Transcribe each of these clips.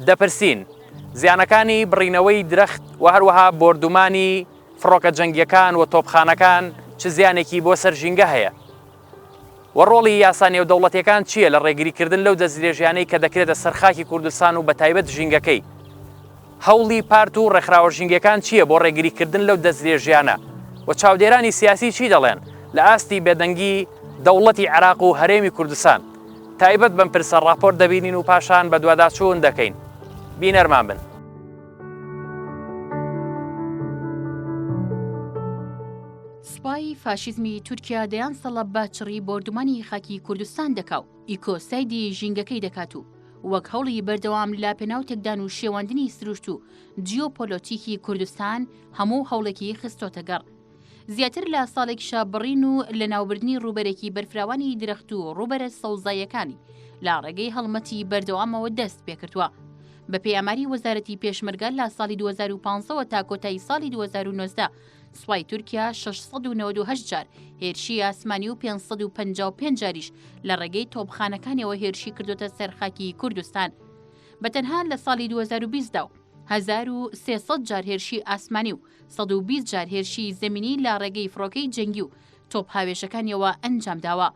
دەپرسین، زیانەکانی بڕینەوەی درەخت و هەروەها بۆردومانی فڕۆکە جەنگییەکان و تۆپخانەکان چ زیانێکی بۆ سەر ژینگە هەیە؟ وە ڕۆڵی یاسا نێودەوڵەتیەکان چییە لە ڕێگریکردن لەو دەستدرێژیانەی کە دەکرێتە سەر خاکی کوردستان و بەتایبەت ژینگەکەی؟ هەوڵی پارت و ڕێکخراوە ژینگەکان چییە بۆ ڕێگریکردن لەو دەستدرێژیانە؟ وە چاودێرانی سیاسی چی دەڵێن لە ئاستی بێدەنگی دەوڵەتی عێراق و هەرێمی کوردستان؟ تایبەت بەم پرسە ڕاپۆرت دەبینین و پاشان بەدواداچوون دەکەین. بینەرمان بن. سوپای فاشیزمی تورکیا دەیان ساڵە بە چڕی بۆردومانی خاکی کوردستان دەکا و ئیکۆسایدی ژینگەکەی دەکات و وەک هەوڵی بەردەوام لە پێناو تێکدان و شێواندنی سروشت و جیۆپۆلۆتیکی کوردستان هەموو هەوڵێکی خستۆتە گەڕ. زیاتر لە ساڵێکیشە بڕین و لەناوبردنی ڕووبەرێکی بەرفراوانی درەخت و ڕووبەرە سەوزاییەکانی لە ڕێگەی هەڵمەتی بەردەوامەوە دەست پێکردووە. بەپێی ئاماری وەزارەتی پێشمەرگە لە ساڵی 2015 ەوە تا کۆتایی ساڵی 2019 سوپای تورکیا 698 جار هێرشی ئاسمانی و 555 جاریش لە ڕێگەی تۆپخانەکانیەوە هێرشی کردۆتە سەر خاکی کوردستان. بە تەنها لە ساڵی 2020 دا و 1300 جار هێرشی ئاسمانی و 120 جار هێرشی زەمینی لە ڕێگەی فڕۆکەی جەنگی و تۆپهاوێژەکانیەوە ئەنجامداوە.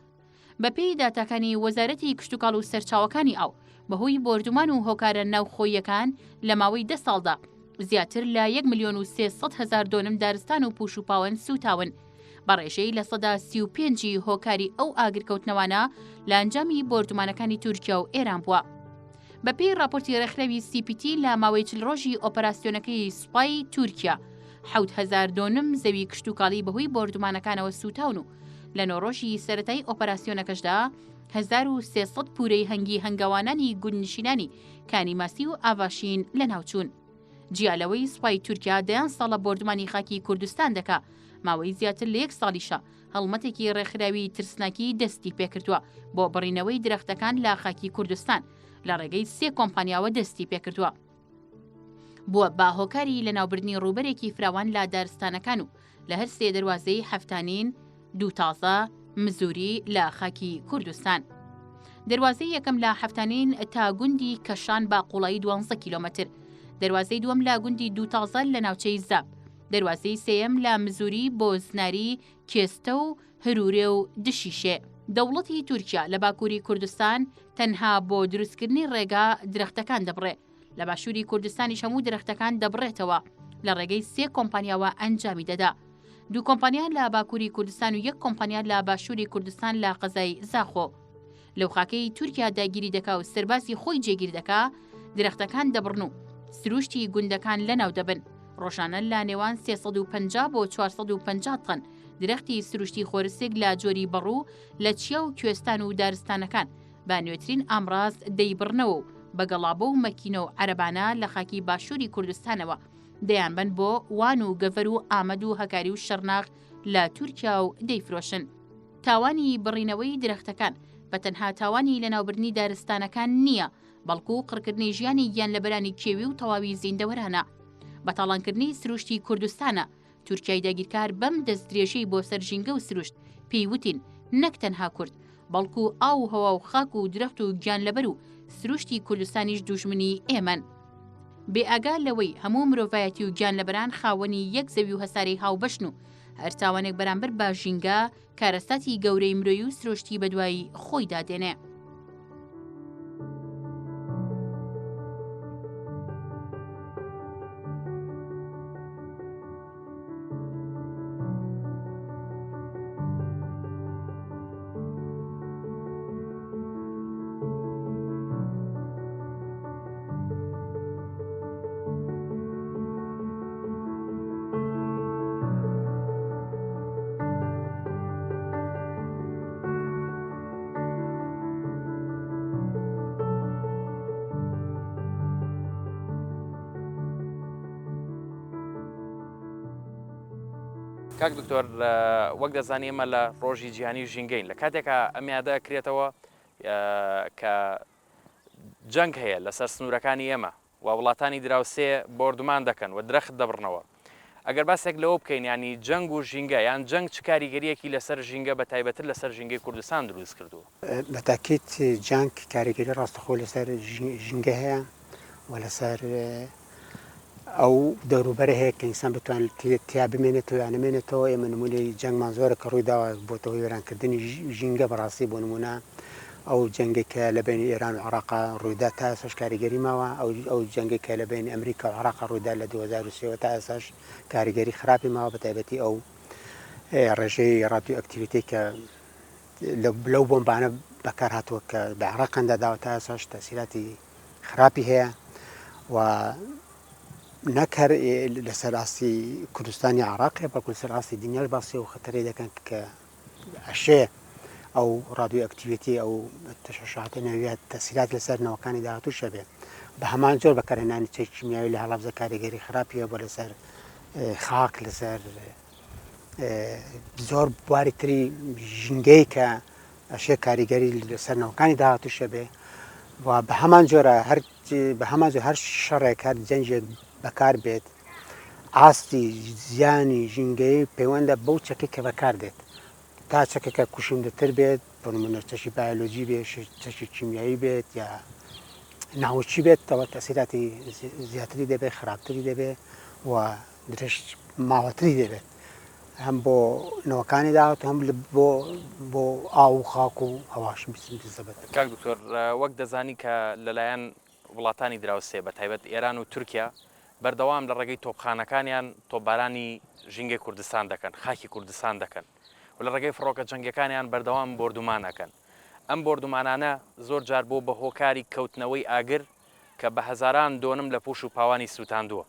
بەپێی داتاکانی وەزارەتی کشتوکاڵ و سەرچاوەکانی ئاو، بەهۆی بۆردومان و هۆکارە ناوخۆییەکان لە ماوەی دە ساڵدا زیاتر لە یەک ملیۆن و 300 هەزار دۆنم دارستان و پوش و پاوەن سووتاون، بە ڕێژەی 35% ی هۆکاری ئەو ئاگرکەوتنەوانە لە ئەنجامی بۆردومانەکانی تورکیا و ئێران بووە. بەپێی ڕاپۆرتی ڕێکخراوی سی پی تی لە ماوەی 40 ڕۆژی ئۆپەراسیۆنەکەی سوپای تورکیا 7000 دۆنم زەوی کشتوکاڵی بەهۆی بۆردومانەکانەوە سووتاون و لە نۆ ڕۆژی سەرەتای ئۆپەراسیۆنەکەشدا 1300 پورەی هەنگی هەنگەوانانی گوندنشینانی کانی ماسی و ئاڤاشین لەناوچوون. جیا لەوەی سوپای تورکیا دەیان ساڵە بۆردومانی خاکی کوردستان دەکا، ماوەی زیاتر لە یەک ساڵیشە هەڵمەتێکی ڕێکخراوی ترسناکی دەستی پێکردووە بۆ بڕینەوەی درەختەکان لە خاکی کوردستان لە ڕێگەی سێ کۆمپانیاوە دەستی پێکردووە. بووە بە هۆکاری لەناوبردنی ڕووبەرێکی فراوان لە دارستانەکان و لە هەر سێ دەروازەی حەفتانین، دووتازە، مزوری لە خاکی کوردستان. دەروازەی یەکەم لە حەفتانین تا گوندی کەشان بە قوڵایی دوانزە کیلۆمەتر، دەروازەی دووەم لە گوندی دووتازە لە ناوچەی زاپ، دەروازەی سێیەم لە مزوری بۆ زناری کێستە و هرورێ و دشیشێ. دەوڵەتی تورکیا لە باکووری کوردستان تەنها بۆ دروستکردنی ڕێگا درەختەکان دەبڕێ، لە باشووری کوردستانیش هەموو درەختەکان دەبڕێتەوە لە ڕێگەی سێ کۆمپانیاوە ئەنجامی دەدا. دوو کۆمپانیا لە باکووری کوردستان و یەک کۆمپانیا لە باشووری کوردستان لە قەزای زاخۆ. لەو خاکەی تورکیا داگیری دەکا و سەربازی خۆی جێگیر دەکا، درەختەکان دەبڕن و سرووشتی گوندەکان لەناو دەبن. ڕۆژانە لە نێوان 350 بۆ 450 تەن درەختی سروشتی خۆرسک لە جۆری بەڕوو لە چیا و کوێستان و دارستانەکان بە نوێترین ئامڕاز دەیبڕنەوە و بە گەڵابە و مەکینە و عەرەبانە لە خاکی باشووری کوردستانەوە دەیانبەن بۆ وان و گەڤەر و ئامەد و هەکاری و شەرناخ لە تورکیا و دەیفرۆشن. تاوانی بڕینەوەی درەختەکان بە تەنها تاوانی لەناوبردنی دارستانەکان نییە، بەڵکو قڕکردنی ژیانی گیانلەبەرانی کێوی و تەواوی زیندەوەرانە. بە تاڵانکردنی سروشتی کوردستانە. تورکیای داگیرکار بەم دەستدرێژیەی بۆ سەر ژینگە و سروشت پێی وتین نەک تەنها کورد، بەڵکو ئاو و هەوا و خاک و درەخت و گیانلەبەر و سروشتی کوردستانیش دوژمنی ئێمەن. بێ ئاگا لەوەی هەموو مرۆڤایەتی و گیانلەبەران خاوەنی یەک زەوی و هەسارەی هاوبەشن و هەر تاوانێک بەرامبەر بە ژینگە کارەساتی گەورەی مرۆیی و سروشتی بەدوای خۆیدا دێنێ. کاک دکتۆر وەک دەزانی ئێمە لە ڕۆژی جیهانی ژینگەین لە کاتێکا ئەم یادە کرێتەوە کە جەنگ هەیە لەسەر سنوورەکانی ئێمە و وڵاتانی دراوسێ بۆردومان دەکەن و درەخت دەبڕنەوە. ئەگەر باسێک لەوە بکەین یانی جەنگ و ژینگە یان جەنگ چ کاریگەرییەکی لەسەر ژینگە بە تایبەتر لەسەر ژینگەی کوردستان دروست کردووە؟ بە تاکید جەنگ کاریگەری ڕاستەخۆ لەسەر ژینگە هەیە. و لەسەر ئەو دەوروبەرە هەیە کە ئینسان بتوانێت تیا بمێنێتەوە یا نەمێنێتەوە. ئێمە نمونەی جەنگمان زۆرە کە ڕووی داوە بۆتە هۆی وێرانکردنی ژینگە. بەڕاستی بۆ نمونە ئەو جەنگەی کە لە بەینی ئێران و عێراقا ڕوویدا تا ئێستاش کاریگەری ماوە، ئەو جەنگەی کە لە بەینی ئەمریکا و عێراقا ڕوویدا لە 2003 وە تا ئێستاش کاریگەری خراپی ماوە، بەتایبەتی ئەو ڕێژەی ڕادیۆئەکتیڤیتەی کە لەو بۆمبانە بەکار هاتووە کە لە عێراقاندا داوە تا ئێستاش تەسیراتی خراپی هەیە و نەک هەر لەسەر ئاستی کوردستانی عراقی بەڵکو لەسەر ئاستی دنیاش باسی ئەو خەتەرەی دەکەن کە ئەشێ ئەو ڕادیۆ ئەکتیڤێتی ئەو تەشەشاتە نەویات تەسیرات لەسەر نەوەکانی داهاتووش هەبێت. بە هەمان جۆر بەکارهێنانی چەکی کیمیاوی لە هەڵەبجە کاریگەری خراپی هەبووە لەسەر خاک، لەسەر زۆر بواری تری ژینگەی کە ئەشێ کاریگەری لەسەر نەوەکانی داهاتووش هەبێ و بە هەمان جۆرە هەر بە هەمان جۆر هەر شەڕێک هەر جەنگێک بەکار بێت ئاستی زیانی ژینگەیی پەیوەندە بەو چەکەی کە بەکار دێت تا چەکەکە کوشندەتر بێت بۆ نمونە چەکی بایۆلۆجی بێت چەکی کیمیایی بێت یا ناوچی بێت ئەوە تەسیراتی زیاتری دەبێت خراپتری دەبێت و درێژ ماوەتری دەبێت هەم بۆ نەوەکانی داهاتوو هەم بۆ بۆ ئاو و خاک و هەواش بزەبت. کاک دکتۆر وەک دەزانی کە لەلایەن وڵاتانی دراوسێ بە تایبەت ئێران و تورکیا بەردەوام لە ڕێگەی تۆپخانەکانیان تۆپبارانی ژینگەی کوردستان دەکەن، خاکی کوردستان دەکەن و لە ڕێگەی فڕۆکە جەنگیەکانیان بەردەوام بۆردومان ئەکەن. ئەم بۆردومانانە زۆر جار بۆ بە هۆکاری کەوتنەوەی ئاگر کە بە هەزاران دۆنم لە پوش و پاوانی سوتاندووە.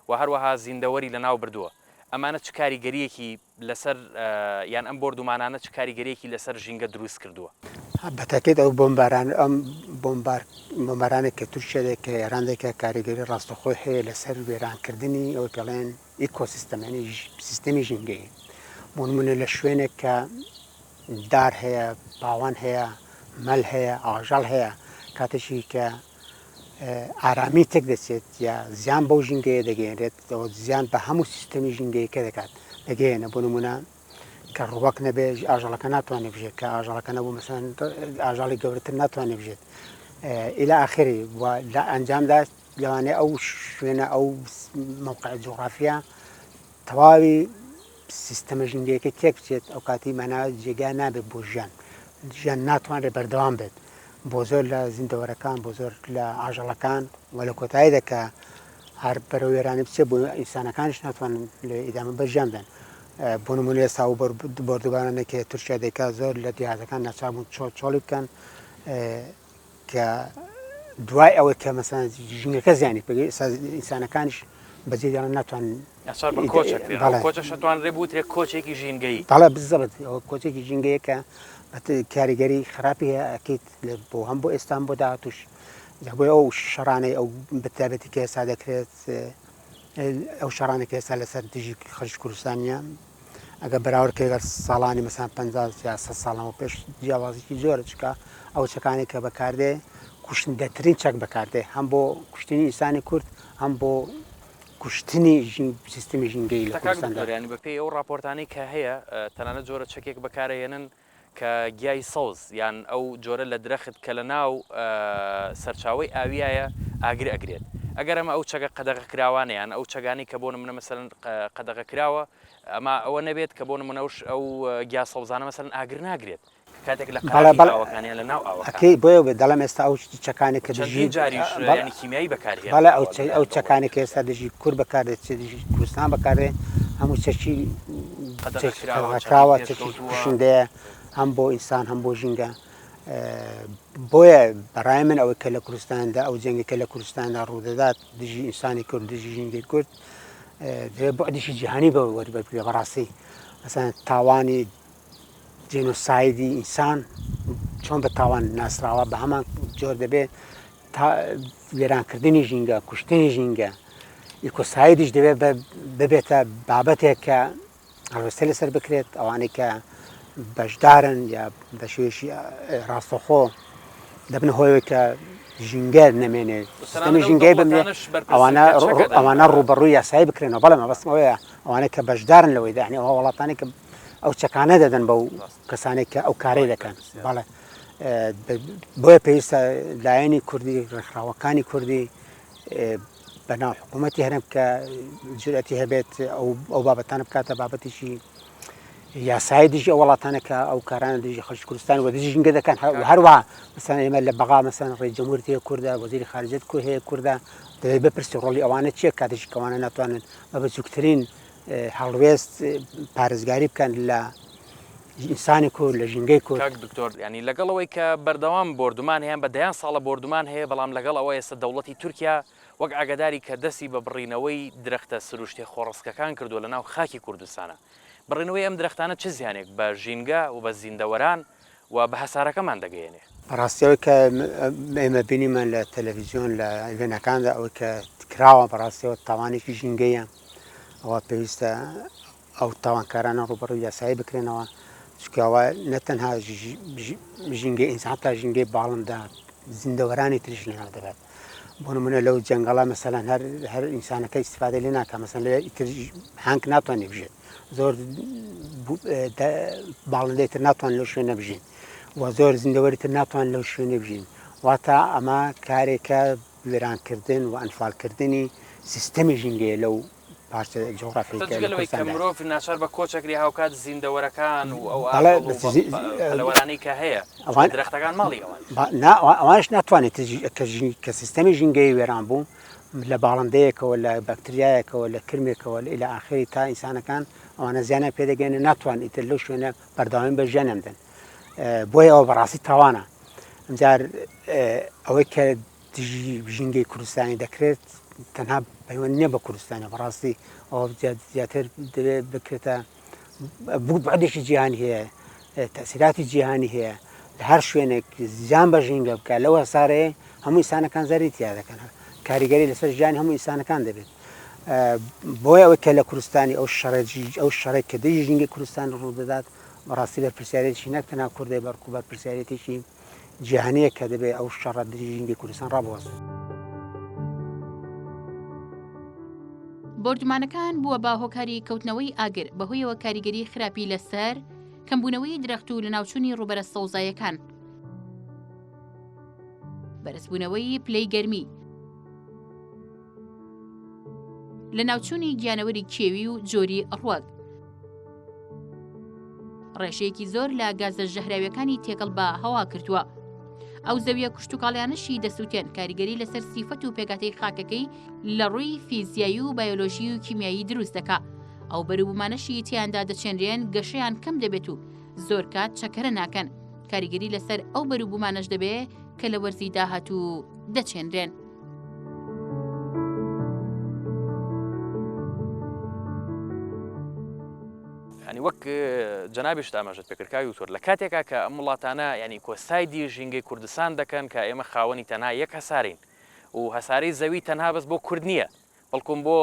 و هەروەها زیندەوەری لەناو بردووە، ئەمانە چ کاریگەرییەکی لەسەر یان ئەم بۆردومانانە چ کاریگەرییەکی لەسەر ژینگە دروست کردووە؟ بە تەئکید ئەو بۆمباران ئەم بۆمبار بۆمبارانێک کە تورکیا دەیکا ئێران دەیکا کاریگەری ڕاستەوخۆی هەیە لەسەر وێرانکردنی ئەوەی پێڵێن ئیکۆسیستەم یانی سیستەمی ژینگەیی. بۆ نموونە لە شوێنێک کە دار هەیە، پاوان هەیە، مەل هەیە، ئاژەڵ هەیە، کاتێکی کە ئارامی تێک دەچێت یا زیان بەو ژینگەیە دەگەیەنرێت ئەوە زیان بە هەموو سیستەمی ژینگەیەکە دەکات دەگەیەنە بۆ نمونە کە ڕوەک نەبێ ئاژەڵەکە ناتوانێت بژێت کە ئاژەڵەکە نەبوو مەسەن ئاژەڵی گەورەتر ناتوانێت بژێت ئیلا ئاخری و لە ئەنجامدا لەوانەیە ئەو شوێنە ئەو موقع جوغرافیا تەواوی سیستەمە ژینگەیەکەی تێک بچێت ئەو کاتی مانا جێگا نابێت بۆ ژیان ژیان ناتوانرێت بەردەوام بێت بۆ زۆر لە زیندەوەرەکان بۆ زۆر لە ئاژەڵەکان و لە کۆتاییدا کە هەر بەرەو وێرانی بچێت بۆ ئینسانەکانیش ناتوانن لە ئیدامە بە ژیان بدەن بۆ نمونە ئێستا و بۆردوبانانێک کە تورکیا دەیکات زۆر لە دیهاتەکان ناچار بوون چۆڵ چۆڵی بکەن کە دوای ئەوەی کە مەسەلەن ژینگەکە زیانی پێگەی ئێستا ئینسانەکانیش بەجێ دێڵن ناتوانن ناچار بە کۆچ ئەکرێن ئەو کۆچەش ئەتوانرێ بوترێ کۆچێکی ژینگەیی. بەڵێ بزەبت ئەوە کۆچێکی ژینگەیە کە کاریگەری خراپی هەیە ئەکید بۆ هەم بۆ ئێستا هەم بۆ داهاتووش جا بۆیە ئەو شەڕانەی ئەو بەتایبەتی کە ئێستا دەکرێت ئەو شەڕانەی کە ئێستا لەسەر دژی خەڵکی کوردستانیە ئەگەر بەراورد کەی لەگەڵ ساڵانی مەسەلەن 50 یا 100 ساڵ لەمەو پێش جیاوازیی زۆرە چونکە ئەو چەکانەی کە بەکاردێ کوشندەترین چەک بەکاردێ هەم بۆ کوشتنی ئینسانی کورد هەم بۆ کوشتنی سیستمی ژینگەیی لە کاک کوردستاندا. دکتۆر یانی بەپێی ئەو ڕاپۆرتانەی کە هەیە تەنانەت جۆرە چەکێک بەکارئەهێنن کە گیای سەوز یان ئەو جۆرە لە درەخت کە لە ناو سەرچاوەی ئاویایە ئاگر ئەگرێت ئەگەر ئەمە ئەو چەگە قەدەغەکراوانە یان ئەو چەگانەی کە بۆ نمونە مەسەلەن قەدەغەکراوە ئەما ئەوە نەبێت کە بۆ نمونە ئەو ئەو گیا سەوزانە مەسەلەن ئاگر ناگرێت کە کاتێک لە بەڵێ قەراغی بەڵێ ئاوەکان یان لە ناو ئاوەکان. ئەکەی بۆیە دەڵێم ئێستا ئەو چەکانەی کە دژی چەندین جاریش بەڵێ یانی کیمیایی بەکار بەڵێ ئەو هێنراوە لەلایەن ئەو دەوڵەتی چەکانەی کە تورکیا. ئێستا دژی کورد بەکاردێت چ دژی کوردستان بەکاردێت هەموو چەکی چەکی قەدەغەکراوە، چەکی قەدەغەکراوە چەکی پێشکەوتووە. کوشندەیە هەم بۆ ئینسان هەم بۆ ژینگە بۆیە بەڕای من ئەوەی کە لە کوردستاندا ئەو جەنگی کە لە کوردستاندا ڕوودەدات دژی ئینسانی کورد دژی ژینگەی کورد دەبێت بەعدیشی جیهانی بە وەربگرێ بەڕاستی مەسەلەن تاوانی جینۆسایدی ئینسان چۆن بە تاوان ناسراوە بە هەمان جۆر دەبێت تا وێرانکردنی ژینگە کوشتنی ژینگە ئیکۆسایدیش دەبێت ببێتە بابەتێک کە هەڵوێستە لەسەر بکرێت ئەوانەی کە بەشدارن یا بە شێوەیەکی ڕاستەخۆ دەبن هۆیەوەی کە ژینگە نەمێنێت سیستەمی ژینگەی بمرێ ئەوانە ئەوانە ڕووبەڕووی یاسایی بکرێنەوە بەڵێ مەبەستم ئەوەیە ئەوانەی کە بەشدارن لەوەی داهنی ئەوە وڵاتانی کە ئەو چەکانە دەدەن بەو کەسانێک کە ئەو کارەی دەکەن بەڵێ بۆیە پێویستە لایەنی کوردی ڕێکخراوەکانی کوردی. بەناو حکوومەتی هەرێم کە جورئەتی هەبێت ئەو ئەو بابەتانە بکاتە بابەتێکی یاسایی دژی ئەو وڵاتانە کە ئەو کارانە دژی خەڵکی کوردستان و دژی ژینگە دەکەن هەروە مەسەن ئێمە لە بەغا مەسەن ڕێ جمهوری هەیە کوردە وەزیری خارجیەت کو هەیە کوردە دەبێت بپرسی ڕۆڵی ئەوانە چییە کاتێکی کەوانە ناتوانن بە بچووکترین هەڵوێست پارێزگاری بکەن لە ئینسانی کورد لە ژینگەی کورد. کاک دکتۆر یانی لەگەڵ ئەوەی کە بەردەوام بۆردومان هەیە بە دەیان ساڵە بۆردومان هەیە بەڵام لەگەڵ ئەوە ئێستا دەوڵەتی تورکیا وەک ئاگاداری کە دەستی بە بڕینەوەی درەختە سروشتیە خۆڕسکەکان کردووە لە ناو خاکی کوردستانا بڕینەوەی ئەم درەختانە چ زیانێک بە ژینگە و بە زیندەوەران و بە هەسارەکەمان دەگەیەنێ؟ بەڕاستی ئەوەی کە ئێمە بینیمان لە تەلەفیزیۆن لە وێنەکاندا ئەوەی کە کراوە بەڕاستی ئەوە تاوانێکی ژینگەیە ئەوە پێویستە ئەو تاوانکارانە ڕووبەڕووی یاسایی بکرێنەوە چونکە ئەوە نە تەنها ژینگەی ئینسان هەتا ژینگەی باڵندە زیندەوەرانی تریش لەناو دەبات بۆ نمونە لەو جەنگەڵە مەسەلەن هەر هەر ئینسانەکە ئیسفادە لێ ناکە مەسەن لە ئیتر هەنگ ناتوانێت بژێت زۆر باڵندەی تر ناتوان لەو شوێنە بژین و زۆر زیندەوەری تر ناتوان لەو شوێنە بژین واتە ئەمە کارێکە وێرانکردن و ئەنفالکردنی سیستەمی ژینگەیە لەو پارچە جوغرافیەی کە جگە لەوەی کە مرۆڤ ناچار بە کۆچ ئەکرێ هاوکات زیندەوەرەکان و ئەو ئاژەڵ و پەلەوەرانەی کە هەیە ئەوان درەختەکان ماڵی ئەوان نا ئەوانش ناتوانێت کە سیستەمی ژینگەی وێران بوو لە باڵندەیەکەوە لە بەکتریایەکەوە لە کرمێکەوە لە ئیلە ئاخری تا ئینسانەکان ئەوانە زیانیان پێدەگەێنە ناتوان ئیتر لەو شوێنە بەردەوامی بە ژیانیان بدەن بۆیە ئەوە بەڕاستی تاوانە ئەمجار ئەوەی کە دژی ژینگەی کوردستانی دەکرێت تەنها پەیوەند نییە بە کوردستانە بەڕاستی ئەوە زیاتر دەبێت بکرێتە بەعدێکی جیهانی هەیە تەسیراتی جیهانی هەیە لە هەر شوێنێک زیان بە ژینگە بکە لەو هەسارەیە هەموو ئینسانەکان زەری تیا دەکەن کاریگەری لەسەر ژیانی هەموو ئینسانەکان دەبێت بۆیە ئەوەی کە لە کوردستانی ئەو شەڕێکی ئەو شەڕێک کە دژی ژینگەی کوردستان ڕوودەدات بەڕاستی بەرپرسیارێکی نەک تەنها کوردێ بەڵکو بەرپرسیارێتێکی جیهانییە کە دەبێ ئەو شەڕە دژی ژینگەی کوردستان ڕابوەستێت. بۆردومانەکان بووە بە هۆکاری کەوتنەوەی ئاگر، بەهۆیەوە کاریگەری خراپی لەسەر کەمبوونەوەی درەخت و لەناوچوونی ڕووبەرە سەوزایەکان، بەرزبوونەوەی پلەی گەرمی، لەناوچوونی گیانەوەری کێوی و جۆری ڕوەک. ڕێژەیەکی زۆر لە گازە ژەهراویەکانی تێکەڵ بە هەوا کردووە. ئەو زەویە کشتتوکاڵیانەشی دەسووتێن کاریگەری لەسەر سیفەت و پێکهاتەی خاکەکەی لە ڕووی فیزیایی و بایۆلۆژی و کیمیایی دروست دەکا. ئەو بەروبوومانەشی تیاندا دەچێنرێن گەشەیان کەم دەبێت و زۆر کات چەکەرە ناکەن. کاریگەری لەسەر ئەو بەروبوومانەش دەبێ کە لە وەرزی داهاتوو دەچێنرێن. یانی وەک جەنابیشت ئاماژەت پێکرد کاک دکتۆر لە کاتێکا کە ئەم وڵاتانە یانی ecocide ی ژینگەی کوردستان دەکەن کە ئێمە خاوەنی تەنها یەک هەسارین و هەسارەی زەوی تەنها بەس بۆ کورد نییە بەڵکم بۆ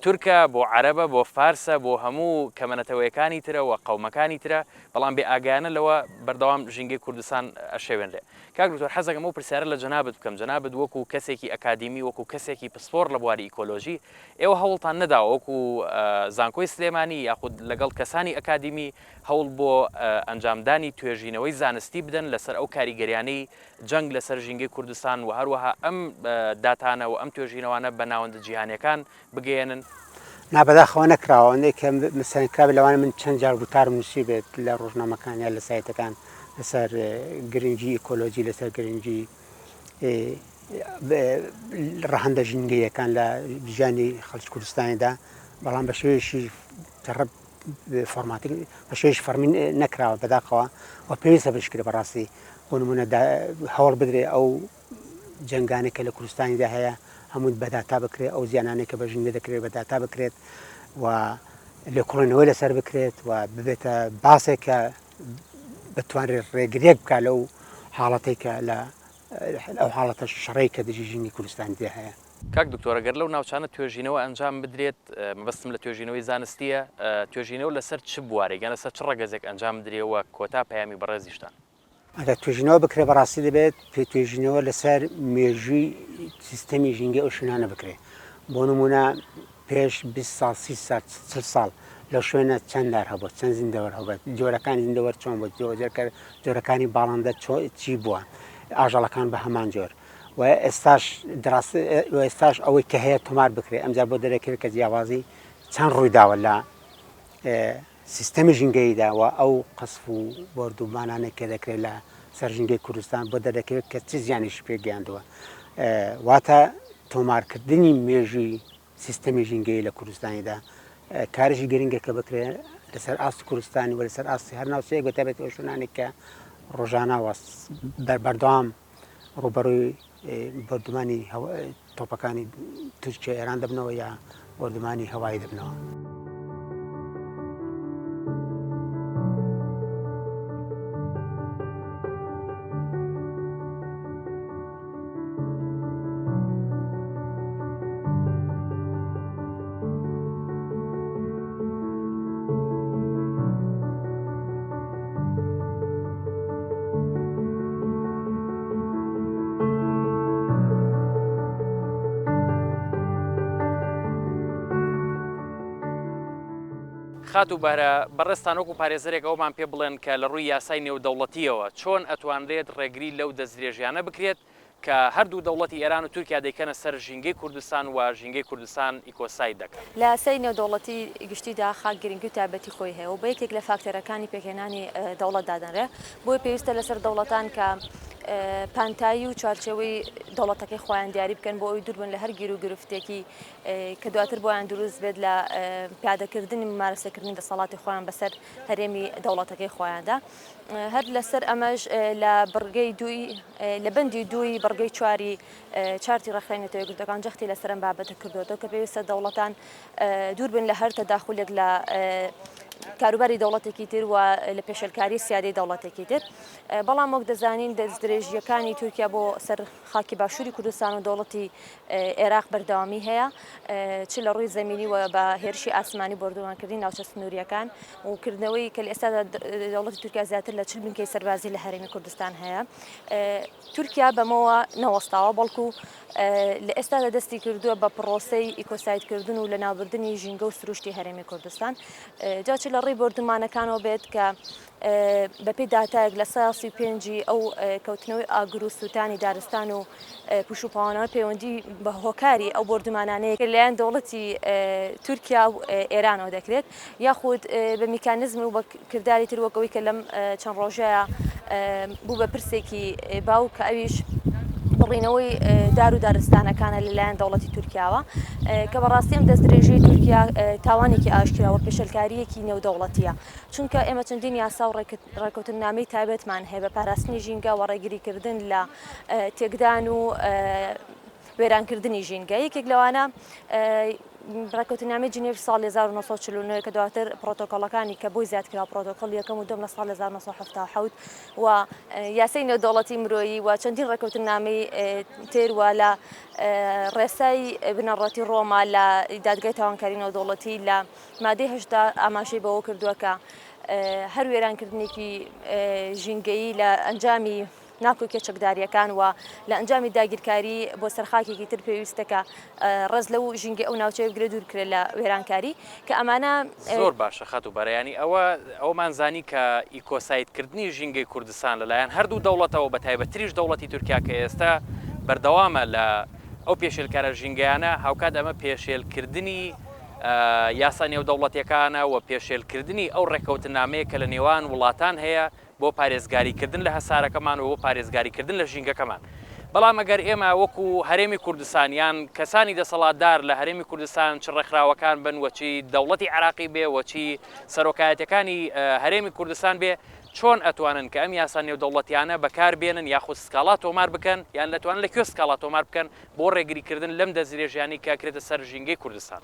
تورکە بۆ عەرەبە بۆ فارسە بۆ هەموو کەمەنەتەوەیەکانی ترە و قەومەکانی ترە بەڵام بێ ئاگایانە لەوە بەردەوام ژینگەی کوردستان ئەشێوێنرێ کاک دکتۆر حەزەکەم ئەو پرسیارە لە جەنابت بکەم جەنابت وەکو کەسێکی ئەکادیمی وەکو کەسێکی پسپۆڕ لە بواری ئیکۆلۆژی ئێوە هەوڵتان نەداوە وەکو زانکۆی سلێمانی یاخود لەگەڵ کەسانی ئەکادیمی هەوڵ بۆ ئەنجامدانی توێژینەوەی زانستی بدەن لەسەر ئەو کاریگەریانەی جەنگ لەسەر ژینگەی کوردستان و هەروەها ئەم داتانە و ئەم توێژینەوانە بە ناوەندە جیهانیەکان بگەیەنن؟ نا بەداخەوە نەکراوە ئەوەندەی کە مەسەلەن کرابێت لەوانەیە من چەند جار گوتارم نووسیبێت لە ڕۆژنامەکان یا لە سایتەکان لەسەر گرنگی ئیکۆلۆجی لەسەر گرنگی ڕەهەندە ژینگەیەکان لە ژیانی خەڵکی کوردستانیدا بەڵام بە شێوەیەکی فۆرماتیک بە شێوەیەکی فەڕمی نەکراوە بەداخەوە و پێویستە بشکرێ بەڕاستی بۆ نمونە هەوڵ بدرێ ئەو جەنگانەی کە لە کوردستانیدا هەیە هەموو بە داتا بکرێت ئەو زیانانەی کە بە ژینگە دەکرێت بە داتا بکرێت و لێکۆڵینەوەی لەسەر بکرێت و ببێتە باسێک کە بتوانرێت ڕێگریەک بکات لەو حاڵەتەی کە لە ئەو حاڵەتە شەڕەی کە دژی ژینگەی کوردستانی تێ هەیە. کاک دکتۆر گەر لەو ناوچانە توێژینەوە ئەنجام بدرێت مەبەستم لە توێژینەوەی زانستیە توێژینەوە لەسەر چ بوارێک یان لەسەر چ ڕەگەزێک ئەنجام بدرێ و کۆتا پەیامی بەڕێزیشتان؟ ئەگەر توێژینەوە بکرێت بەڕاستی دەبێت توێژینەوە لەسەر مێژووی سیستەمی ژینگەی ئەو شوێنانە بکرێت بۆ نمونە پێش 20 ساڵ 30 ساڵ 40 ساڵ لەو شوێنە چەند دار هەبوو چەند زیندەوەر هەبوو جۆرەکانی زیندەوەر چۆن بوو جۆرەکانی باڵندە چی بووە ئاژەڵەکان بە هەمان جۆر. و ئێستاش و ئێستاش ئەوەی کە هەیە تۆمار بکرێت ئەمجار بۆ دەرەکەوێت کە جیاوازی چەند ڕوویداوە لە سیستەمی ژینگەییدا و ئەو قەسف و بۆردومانانەی کە دەکرێت لە سەر ژینگەی کوردستان بۆ دەردەکەوێت کە چ زیانێکی پێ گەیاندووە. واتە تۆمارکردنی مێژووی سیستەمی ژینگەیی لە کوردستانیدا کارێکی گرنگە کە بکرێت لەسەر ئاستی کوردستانی و لەسەر ئاستی هەر ناوچەیەک بە تایبەتی ئەو شوێنانەی کە ڕۆژانە بەردەوام ڕووبەڕووی بۆردومانی تۆپەکانی تورکیا ئێران دەبنەوە یا بۆردومانی هەوایی دەبنەوە. خاتوو بەهرە، بەڕێزتان وەکو پارێزەرێک ئەوەمان پێ بڵێن کە لە ڕووی یاسای نێودەوڵەتییەوە چۆن ئەتوانرێت ڕێگری لەو دەستدرێژیانە بکرێت کە هەردوو دەوڵەتی ئێران و تورکیا دەیکەنە سەر ژینگەی کوردستان و ژینگەی کوردستان ئیکۆساید دەکەن. لە یاسای نێودەوڵەتی گشتیدا خاک گرنگی و تایبەتی خۆی هەیە و بە یەکێک لە فاکتەرەکانی پێکهێنانی دەوڵەت دادەنرێ، بۆیە پێویستە لەسەر دەوڵەتان کە پانتایی و چوارچێوەی دەوڵەتەکەی خۆیان دیاری بکەن بۆ ئەوەی دووربن لە هەر گیروگرفتێکی کە دواتر بۆیان دروست بێت لە پیادەکردنی ممارەسەکردنی دەسەڵاتی خۆیان بەسەر هەرێمی دەوڵەتەکەی خۆیاندا. هەر لەسەر ئەمەش لە بڕگەی دووی لە بەندی دووی بڕگەی چواری چارتی ڕێکخراوی نەتەوە یەکگرتووەکان جەختی لەسەر ئەم بابەتە کردووەتەوە کە پێویستە دەوڵەتان دوور بن لە هەر تەداخولێک لە کاروباری دەوڵەتێکی تر و لە پێشێلکاری سیادەی دەوڵەتێکی تر بەڵام وەک دەزانین دەستدرێژییەکانی تورکیا بۆ سەر خاکی باشووری کوردستان و دەوڵەتی عێراق بەردەوامی هەیە چ لە ڕووی زەمینی و بە هێرشی ئاسمانی بۆردومانکردنی ناوچە سنووریەکان و کردنەوەی کە لە ئێستادا دەوڵەتی تورکیا زیاتر لە 40 بنکەی سەربازی لە هەرێمی کوردستان هەیە تورکیا بەمەوە نەوەستاوە بەڵکو لە ئێستادا دەستی کردووە بە پرۆسەی ئیکۆسایدکردن و لەناوبردنی ژینگە و سروشتی هەرێمی کوردستان جا چ لە ڕێی بۆردومانەکانەوە بێت کە بەپێی داتایەک 35% ی ئەو کەوتنەوەی ئاگر و سووتانی دارستان و پوش و پاوانەوە پەیوەندی بە هۆکاری ئەو بۆردومانانەیە کە لەلایەن دەوڵەتی تورکیا و ئێرانەوە دەکرێت یاخود بە میکانیزم و بە کرداری تر وەک ئەوەی کە لەم چەند ڕۆژەیە بوو بە پرسێکی باو کە ئەویش بڕینەوەی دار و دارستانەکانە لەلایەن دەوڵەتی تورکیاوە کە بەڕاستی ئەم دەستدرێژی تورکیا تاوانێکی ئاشکرا و پێشێلکارییەکی نێودەوڵەتیە چونکە ئێمە چەندین یاسا و ڕێککەوتننامەی تایبەتمان هەیە بە پاراستنی ژینگە و ڕێگریکردن لە تێکدان و وێرانکردنی ژینگە یەکێک لەوانە ڕێککەوتننامەی جنێڤ ساڵی 1949 کە دواتر پرۆتۆکۆڵەکانی کە بۆی زیاد کرا پرۆتۆکۆڵ یەکەم و دووەم لە ساڵی 1977 و یاسای نێودەوڵەتی مرۆیی و چەندین ڕێککەوتننامەی تر و لە ڕێسای بنەڕەتی ڕۆما لە دادگای تاوانکاری نێودەوڵەتی لە مادەی 80 ئاماژەی بەوە کردووە کە هەر وێرانکردنێکی ژینگەیی لە ئەنجامی ناکۆکیە چەکدارییەکان و لە ئەنجامی داگیرکاری بۆ سەر خاکێکی تر پێویستە کە ڕێز لەو ژینگەی ئەو ناوچەیە بگرێت دوور بکرێت لە وێرانکاری کە ئەمانە زۆر باشە خاتوو بەرە یانی ئەوە ئەوەمان زانی کە ئیکۆساید کردنی ژینگەی کوردستان لە لایەن هەردوو دەوڵەتەوە بە تایبەتتریش دەوڵەتی تورکیا کە ئێستا بەردەوامە لە ئەو پێشێلکارە ژینگەیانە هاوکات ئەمە پێشێل کردنی یاسا نێودەوڵەتیەکانە و پێشێل کردنی ئەو ڕێککەوتنامەیە کە لە نێوان وڵاتان هەیە بۆ پارێزگاری کردن لە هەسارەکەمان و بۆ پارێزگاری کردن لە ژینگەکەمان. بەڵام ئەگەر ئێمە وەکو هەرێمی کوردستان یان کەسانی دەسەڵاتدار لە هەرێمی کوردستان چ ڕێکخراوەکان بن و چی دەوڵەتی عێراقی بێ و چی سەرۆکایەتیەکانی هەرێمی کوردستان بێ چۆن ئەتوانن کە ئەم یاسا نێودەوڵەتیانە بەکار بێنن یاخود سکاڵا تۆمار بکەن یان ئەتوانن لە کوێ سکاڵا تۆمار بکەن بۆ ڕێگری کردن لەم دەستدرێژیانەی کە ئەکرێتە سەر ژینگەی کوردستان؟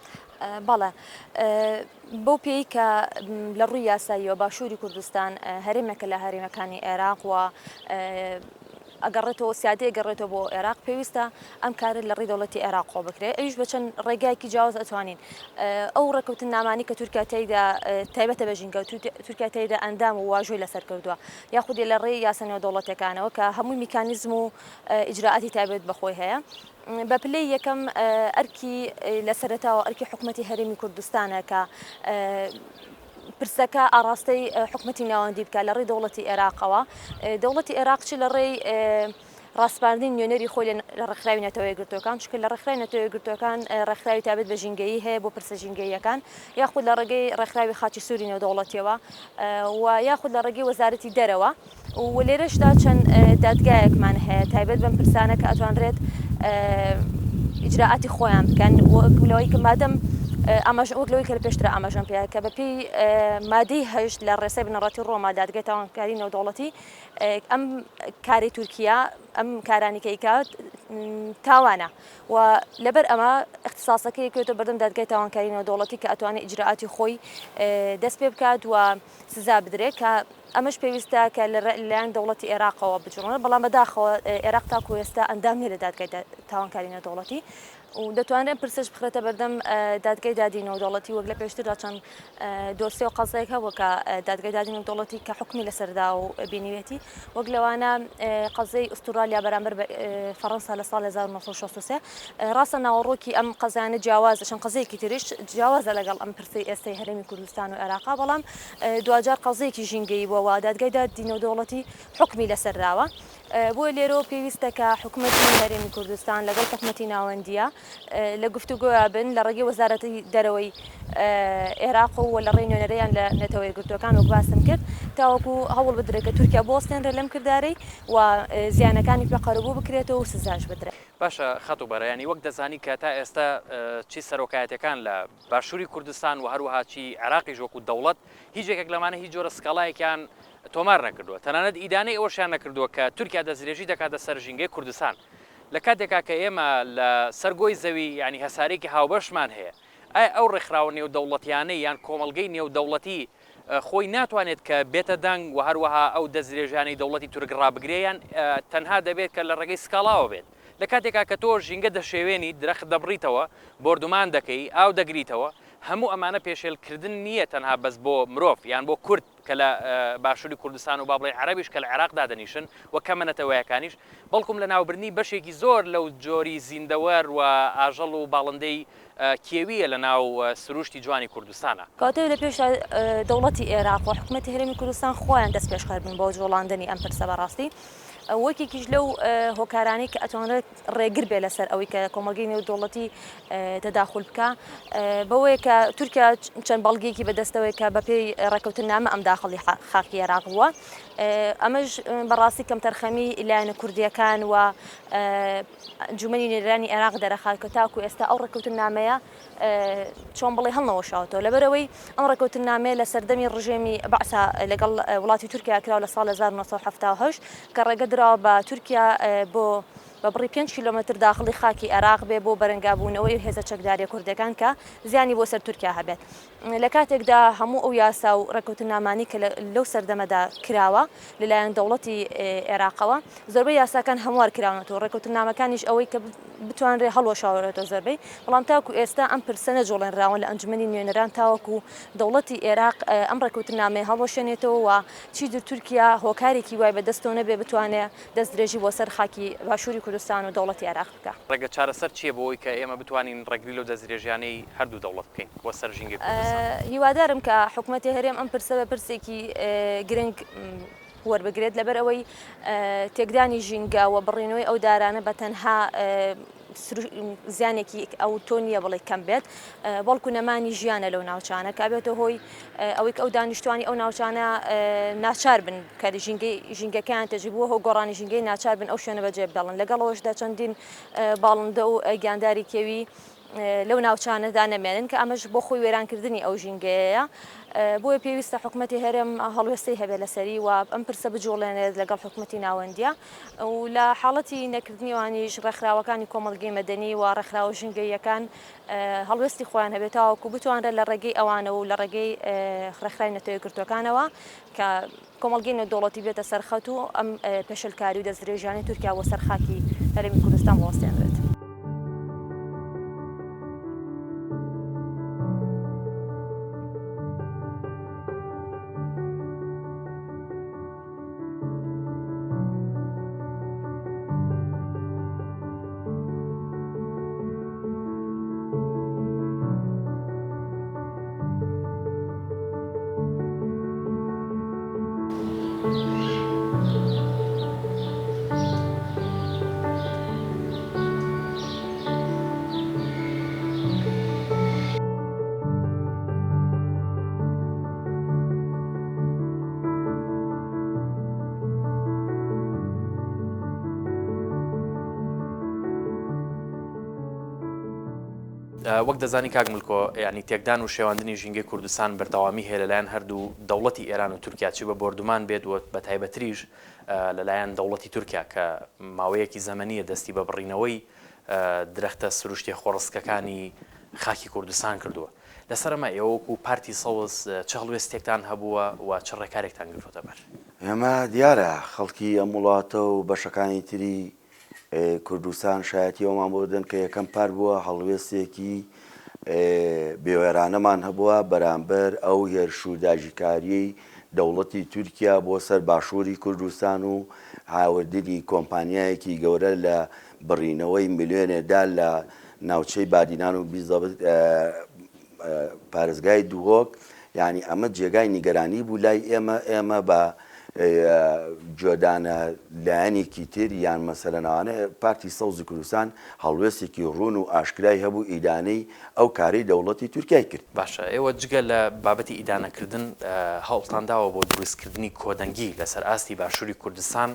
بەڵێ. بەو پێیەی کە لە ڕووی یاساییەوە باشووری کوردستان هەرێمێکە لە هەرێمەکانی عێراق و ئەگەڕێتەوە سیادەی ئەگەڕێتەوە بۆ عێراق پێویستە ئەم کارە لە ڕێی دەوڵەتی عێراقەوە بکرێت ئەویش بە چەند ڕێگایەکی جیاواز ئەتوانین ئەو ڕێککەوتننامانەی کە تورکیا تێیدا تایبەتە بە ژینگە تورکیا تێیدا ئەندام و واژۆی لەسەر کردووە یاخود لە ڕێی یاسا نێودەوڵەتیەکانەوە کە هەمووی میکانیزم و ئیجرائاتی تایبەت بە خۆی هەیە. بە پلەی یەکەم ئەرکی لە سەرەتاوە ئەرکی حکومەتی هەرێمی کوردستانە کە پرسەکە ئاڕاستەی حکومەتی ناوەندی بکات لە ڕێی دەوڵەتی عێراقەوە. دەوڵەتی عێراق چ لە ڕێی. ڕاسپاردنی نوێنەری خۆی لە ڕێکخراوی نەتەوە یەکگرتووەکان، چونکە لە ڕێکخراوی نەتەوە یەکگرتووەکان ڕێکخراوی تایبەت بە ژینگەیی هەیە بۆ پرسە ژینگەییەکان، یاخود لە ڕێگەی ڕێکخراوی خاچی سووری نێودەوڵەتییەوە و یاخود لە ڕێگەی وەزارەتی دەرەوە و لێرەشدا چەند دادگایەکمان هەیە تایبەت بەم پرسانە کە ئەتوانرێت ئیجرائاتی خۆیان بکەن وەک لەوەی کە مادەم ئاماژە وەک لەوەی کە لە پێشترا ئاماژەم پێ کە بەپێی مادەی هەشت لە ڕێسای بنەڕەتی ڕۆما دادگای تاوانکاری نێودەوڵەتی ئەم کارەی تورکیا ئەم کارانی کە ئیکات تاوانە و لەبەر ئەمە اختصاصەکەی یەکەوێتە بەردەم دادگای تاوانکاری نێودەوڵەتی کە ئەتوانێت ئیجرائاتی خۆی دەست پێ بکات و سزا بدرێت کە ئەمەش پێویستە کە لەلایەن دەوڵەتی عێراقەوە بجوڵێنرێت، بەڵام بەداخەوە عێراق تاکو ئێستا ئەندام نییە لە دادگای تاوانکاری نێودەوڵەتی و دەتوانرێت ئەم پرسەش بخرێتە بەردەم دادگای دادی نێودەوڵەتی وەک لە پێشتردا چەند دۆسیە و قەزیەک هەبوو کە دادگای دادی نێودەوڵەتی کە حوکمی لەسەردا و بینیوێتی وەک لەوانە قەزیەی ئوسترالیا بەرامبەر بە فەڕەنسا لە ساڵ 1963 ڕاستە ناوەڕۆکی ئەم قەزیانە جیاوازە چەند قەزیەکی تریش جیاوازە لەگەڵ ئەم پرسەی ئێستای هەرێمی کوردستان و عێراقا بەڵام دواجار قەزیەکی ژینگەیی بووە و دادگای دادی نێودەوڵەتی حوکمی لەسەر داوە. بۆیە لێرەوە پێویستە کە حکومەتی هەرێمی کوردستان لەگەڵ حکومەتی ناوەندییە لە گفتوگۆیا بن لە ڕێگەی وەزارەتی دەرەوەی عێراق و لە ڕێی نوێنەریان لە نەتەوە یەکگرتووەکان وەک باسم کرد تاوەکو هەوڵ بدرێت کە تورکیا بوەستێنرێت لەم کردارەی و زیانەکانی پێ قەرەبوو بکرێتەوە و سزاش بدرێت. باشە خاتوو بەرە یانی وەک دەزانی کە تا ئێستا چی سەرۆکایەتیەکان لە باشووری کوردستان و هەروەها چی عێراقیش وەکو دەوڵەت هیچ یەکێک لەمانە هیچ جۆرە سکاڵایەکیان تۆمار نەکردووە تەنانەت ئیدانەی ئەوەشیان نەکردووە کە تورکیا دەستدرێژی دەکاتە سەر ژینگەی کوردستان لە کاتێکا کە ئێمە لە سەر گۆی زەوی یانی هەسارەیەکی هاوبەشمان هەیە ئایا ئەو ڕێکخراوە نێودەوڵەتیانەی یان کۆمەڵگەی نێودەوڵەتی خۆی ناتوانێت کە بێتە دەنگ و هەروەها ئەو دەستدرێژیانەی دەوڵەتی تورک ڕابگرێ یان تەنها دەبێت کە لە ڕێگەی سکاڵاوە بێت لە کاتێکا کە تۆ ژینگە دەشێوێنی، درەخت دەبڕیتەوە، بۆردومان دەکەی، ئاو دەگریتەوە، هەموو ئەمانە پێشێل کردن نییە تەنها بەس بۆ مرۆڤ یان بۆ کورد کە لە باشوری کوردستان و با بڵێین عەرەبیش کە لە عێراق دادەنیشن و کەمە نەتەوەیەکانیش، بەڵکوم لەناوبردنی بەشێکی زۆر لەو جۆری زیندەوەر و ئاژەڵ و باڵندەی کێوییە لە ناو سروشتی جوانی کوردستانا. کەواتە لە پێشدا دەوڵەتی ئێراق و حکومەتی هەرێمی کوردستان خۆیان دەستپێشخەر بن بۆ جوڵاندنی ئەم پرسە بەڕاستی وەکێکیش لەو هۆکارانەی کە ئەتوانرێت ڕێگر بێ لەسەر ئەوەی کە کۆمەڵگەی نێودەوڵەتی تەداخول بکە بەوەیە کە تورکیا چەند بەڵگەیەکی بەدەستەوەی کە بەپێی ڕێککەوتننامە ئەم داخڵی خاکی عێراق بووە ئەمەش بەڕاستی کەمتەرخەمی لایەنە کوردیەکان و ئەنجومەنی نوێنەرانی عێراق دەرەخات کە تاکو ئێستا ئەو ڕێککەوتننامەیە چۆن بڵێ هەڵنەوەشاوەتەوە لەبەرئەوەی ئەم ڕێککەوتننامەیە لە سەردەمی ڕژێمی بەعسا لەگەڵ وڵاتی تورکیا کراوە لە ساڵ 1970 کە ڕێگە دراوە بە تورکیا بۆ بە بڕی 5 کیلۆمەتر داخڵی خاکی عێراق بێ بۆ بەرەنگابوونەوەی هێزە چەکداریە کوردەکان کە زیانی بۆ سەر تورکیا هەبێت. لە کاتێکدا هەموو ئەو یاسا و ڕێککەوتننامانەی کە لەو سەردەمەدا کراوە لەلایەن دەوڵەتی عێراقەوە زۆربەی یاساکان هەموار کراونەتەوە ڕێککەوتننامەکانیش ئەوەی کە بتوانرێ هەڵوەشاوەتەوە زۆربەی بەڵام تاکو ئێستا ئەم پرسە نەجوڵێنراون لە ئەنجومەنی نوێنەران تاوەکو دەوڵەتی عێراق ئەم ڕێککەوتننامەیە هەڵوەشێنێتەوە و چیتر تورکیا هۆکارێکی وای بەدەستەوە نەبێ بتوانێ دەستدرێژی بۆ سەر خاکی باشووری کوردستان و دەوڵەتی عێراق بکا. ڕێگە چارەسەر چییە بۆ ئەوەی کە ئێمە بتوانین ڕێگری لەو دەستدرێژیانەی هەردوو دەوڵەت بکەین بۆ سەر ژینگەی کوردستان؟ هیوادارم کە حکومەتی هەرێم ئەم پرسە بە پرسێکی گرنگ وەربگرێت، لەبەر ئەوەی تێکدانی ژینگە و بڕینەوەی ئەو دارانە بە تەنها زیانێکی ئەوتۆ نییە بڵێ کەم بێت، بەڵکو نەمانی ژیانە لەو ناوچانە کە ئەبێتە هۆی ئەوەی کە ئەو دانیشتوانی ئەو ناوچانە ناچار بن کە ژینگەی ژینگەکەیان تێچوو بووە هۆ گۆڕانی ژینگەی ناچار بن ئەو شوێنە بەجێ بێڵن لەگەڵ ئەوەشدا چەندین باڵندە و گیانداری کێوی لەو ناوچانەدا نەمێنن کە ئەمەش بۆ خۆی وێرانکردنی ئەو ژینگەیە بۆیە پێویستە حکومەتی هەرێم هەڵوێستەی هەبێت لەسەری و ئەم پرسە بجوڵێنێت لەگەڵ حکومەتی ناوەندیە و لە حاڵەتی نەکردنی ئەوانیش ڕێکخراوەکانی کۆمەڵگەی مەدەنی و ڕێکخراوە ژینگەییەکان هەڵوێستی خۆیان هەبێت تاوەکو بتوانرێت لە ڕێگەی ئەوانەوە و لە ڕێگەی ڕێکخراوی نەتەوە یەکگرتووەکانەوە کە کۆمەڵگەی نێودەوڵەتی بێتە سەر خەت و ئەم پێشێلکاری و دەستدرێژیانەی تورکیا بۆ سەر خاکی هەرێمی کوردستان بوەستێنرێت. وەک دەزانی کاک ملکۆ یانی تێکدان و شێواندنی ژینگەی کوردستان بەردەوامی هەیە لەلایەن هەردوو دەوڵەتی ئێران و تورکیا چ بە بۆردومان بێت و بەتایبەتریش لەلایەن دەوڵەتی تورکیا کە ماوەیەکی زەمەنیە دەستی بە بڕینەوەی درەختە سروشتیە خۆڕسکەکانی خاکی کوردستان کردووە. لەسەر ئەمە ئێوە وەکو پارتی سەوز چ هەڵوێستێکتان هەبووە و چ ڕێکارێکتان گرتووەتە بەر؟ ئێمە دیارە خەڵکی ئەم وڵاتە و بەشەکانی تری کوردستان شایەتی ئەومان بۆ دەن کە یەکەم پار بووە هەڵوێستێکی بێوێرانەمان هەبووە بەرامبەر ئەو هێرش و داگیرکاریەی دەوڵەتی تورکیا بۆ سەر باشووری کوردستان و هاوردنی کۆمپانیایەکی گەورە لە بڕینەوەی ملیۆنێ دار لە ناوچەی بادینان و بیزەبت پارێزگای دهۆک یانی ئەمە جێگای نیگەرانی بوو لای ئێمە ئێمە بە گوێدانە لایەنێکی تر یان مەسەلەن ئەوانە پارتی سەوزی کوردستان هەڵوێستێکی ڕوون و ئاشکرای هەبوو ئیدانەی ئەو کارەی دەوڵەتی تورکیای کرد. باشە ئێوە جگە لە بابەتی ئیدانەکردن هەوڵتان داوە بۆ دروستکردنی کۆدەنگی لەسەر ئاستی باشووری کوردستان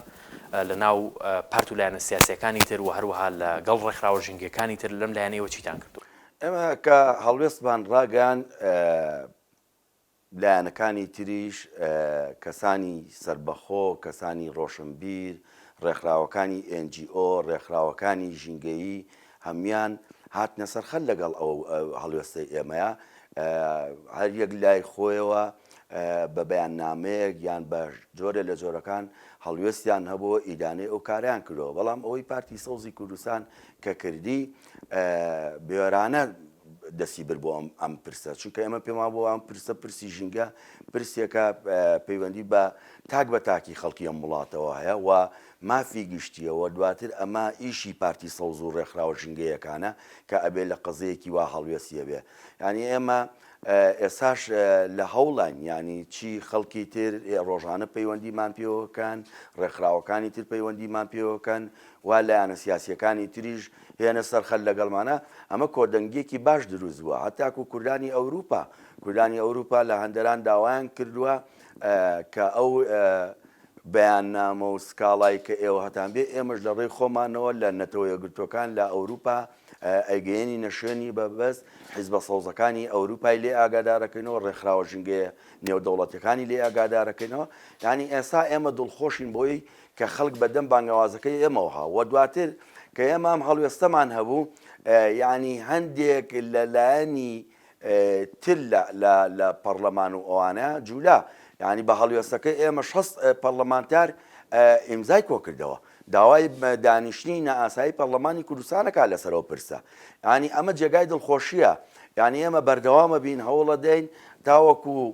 لە ناو پارت و لایەنە سیاسیەکانی تر و هەروەها لە گەڵ ڕێکخراوە ژینگەکانی تر لەم لایەنە ئێوە چیتان کردووە؟ ئێمە کە هەڵوێستمان ڕاگەیاند لایەنەکانی تریش کەسانی سەربەخۆ، کەسانی ڕۆشنبیر، ڕێکخراوەکانی NGO، ڕێکخراوەکانی ژینگەیی هەموویان هاتنە سەر خەت لەگەڵ ئەو هەڵوێستەی ئێمەیا هەر یەک لای خۆیەوە بە بەیاننامەیەک یان بە جۆرێ لە جۆرەکان هەڵوێستیان هەبوو ئیدانەی ئەو کارەیان کردەوە بەڵام ئەوەی پارتی سەوزی کوردستان کە کردی بوێرانە دەستی برد بۆ ئەم پرسە چونکە ئێمە پێمان بۆ ئەم پرسە پرسی ژینگە پرسێکە پەیوەندی بە تاک بە تاکی خەڵکی ئەم وڵاتەوە هەیە و مافی گشتیە و دواتر ئەمە ئیشی پارتی سەوز و ڕێکخراوە ژینگەیەکانە کە ئەبێ لە قەزەیەکی وا هەڵوێستی هەبێ یعنی ئێمە ئێساش لە هەوڵاین یعنی چی خەڵکی تر ڕۆژانە پەیوەندیمان پێوەکەن ڕێکخراوەکانی تر پەیوەندیمان پێوەکەن و لایەنە سیاسیەکانی تریش هێنە سەر خەت لەگەڵمانە، ئەمە کۆدەنگیەکی باش دروست بووە، هەتاکو کوردانی ئەوروپا، کوردانی ئەوروپا لە هەندەران داوایان کردووە کە ئەو بەیاننامە و سکاڵای کە ئێوە هەتان بێ ئێمەش لە ڕێی خۆمانەوە لە نەتەوە یەکگرتووەکان لە ئەوروپا ئەیگەیەنینە شوێنی بەبەست، حیزبە سەوزەکانی ئەوروپای لێ ئاگادارەکەینەوە، ڕێکخراوە ژینگەیە نێودەوڵەتیەکانی لێ ئاگادارەکەینەوە، یانی ئێستا ئێمە دڵخۆشین بۆی کە خەڵک بە دەم بانگەوازەکەی ئێمەوە ها و دواتر کە ئێمە ئەم هەڵوێستەمان هەبوو یانی هەندێک لە لایەنی تر لە پەڕلەمان و ئەوانە جولا یانی بە هەڵوێستەکەی ئێمە 6 پەڕلەمانتار ئیمزای کۆکردەوە داوای دانیشتنی نائاسایی پەڕلەمانی کوردستانەکە لەسەر ئەو پرسە یانی ئەمە جێگای دڵخۆشیە یانی ئێمە بەردەوامە بین هەوڵە دەین تاوەکو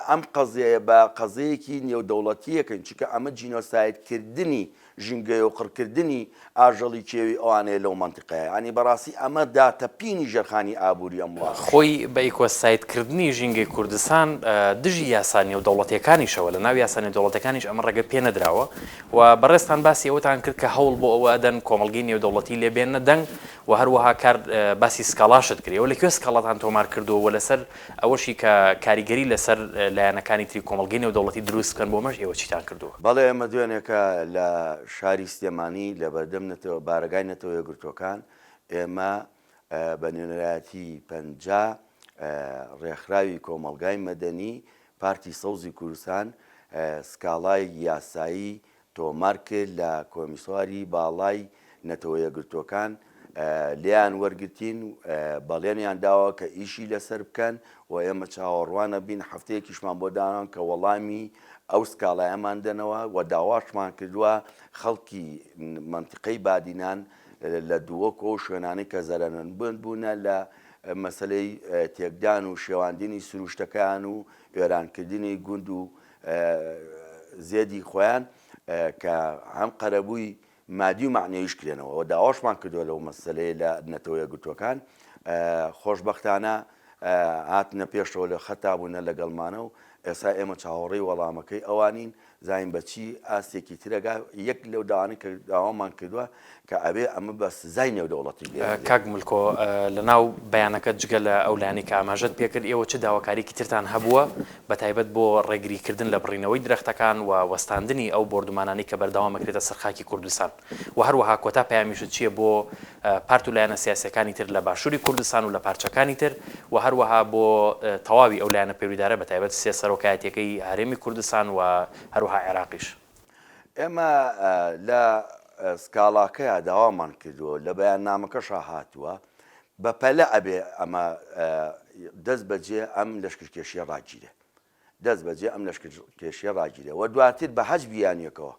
ئەم قەزیەیە بە قەزیەیەکی نێودەوڵەتییەکەین، چونکە ئەمە جینۆساید کردنی ژینگەیە و قڕکردنی ئاژەڵی کێوی ئەوانەیە لەو مەنتیقەیە، یانی بەڕاستی ئەمە داتەپینی ژێرخانی ئابووری ئەم وڵاتەیە. خۆی بە ئیکۆساید کردنی ژینگەی کوردستان دژی یاسا نێودەوڵەتیەکانیشەوە، لە ناو یاسا نێودەوڵەتیەکانیش ئەمە ڕێگە پێ نەدراوە و بەڕێزتان باسی ئەوەتان کرد کە هەوڵ بۆ ئەوە ئەدەن کۆمەڵگەی نێودەوڵەتی لێ بێننە دەنگ و هەروەها کار باسی سکاڵاشت کرد، ئێوە لە کوێ سکاڵاتان تۆمار کردووە و لەسەر ئەوەشی کە کاریگەری لەسەر لایەنەکانی تری کۆمەڵگەی نێودەوڵەتی دروست بکەن، بۆ ئەمەش ئێوە چیتان کردووە؟ بەڵێ ئێمە دوێنێکە لە شاری سلێمانی لە بەردەم نەتەوە بارەگای نەتەوە یەکگرتووەکان ئێمە بە نوێنەرایەتی 50 ڕێکخراوی کۆمەڵگای مەدەنی پارتی سەوزی کوردستان سکاڵای یاسایی تۆمار کرد لە کۆمیساری باڵای نەتەوە یەکگرتووەکان لێیان وەرگرتین بەڵێنیان داوە کە ئیشی لەسەر بکەن و ئێمە چاوەڕوانە بین هەفتەیەکیشمان بۆ دانان کە وەڵامی ئەو سکاڵایەمان دەنەوە و داواشمان کردووە خەڵکی مەنتیقەی بادینان لە دووەک و شوێنانەی کە زەرەرمەند بوونە لە مەسەلەی تێکدان و شێواندنی سروشتەکەیان و وێرانکردنی گوند و زێدی خۆیان کە هەم قەرەبووی مادی و مەعنەویش کرێنەوە و داواشمان کردووە لەو مەسەلەیە لە نەتەوە یەکگرتووەکان خۆشبەختانە هاتنە پێشەوە لە خەتا بوونە لەگەڵمانە و ئێستا ئێمە چاوەڕێی وەڵامەکەی ئەوانین زانین بە چی ئاستێکی ترەگا یەک لەو داوانەی کە داوامان کردووە کە ئەبێ ئەمە بە سزای نێودەوڵەتی بگەیەنرێ. کاک ملکۆ لە ناو بەیانەکەت جگە لە ئەو لایەنەی کە ئاماژەت پێکرد ئێوە چ داواکاریەکی ترتان هەبووە بە تایبەت بۆ ڕێگری کردن لە بڕینەوەی درەختەکان و وەستاندنی ئەو بۆردومانانەی کە بەردەوام ئەکرێتە سەر خاکی کوردستان؟ و هەروەها کۆتا پەیامیشت چییە بۆ پارت و لایەنە سیاسیەکانی تر لە باشوری کوردستان و لە پارچەکانی تر و هەروەها بۆ تەواوی ئەو لایەنە پەیوریدارە بە تایبەت سێ سەرۆکایەتیەکەی هەرێمی کوردستان و هەروەها عێراقیش؟ ئێمە لە سکاڵاکەیا داوامان کردووە لە بەیاننامەکەشا هاتووە بەپەلە ئەبێ ئەمە دەست بەجێ ئەم لەشکرکێشیە ڕاگیرێ. دەست بەجێ ئەم لەشکرکێشیە ڕاگیرێ و دواتر بە هەچ بیانیەکەوە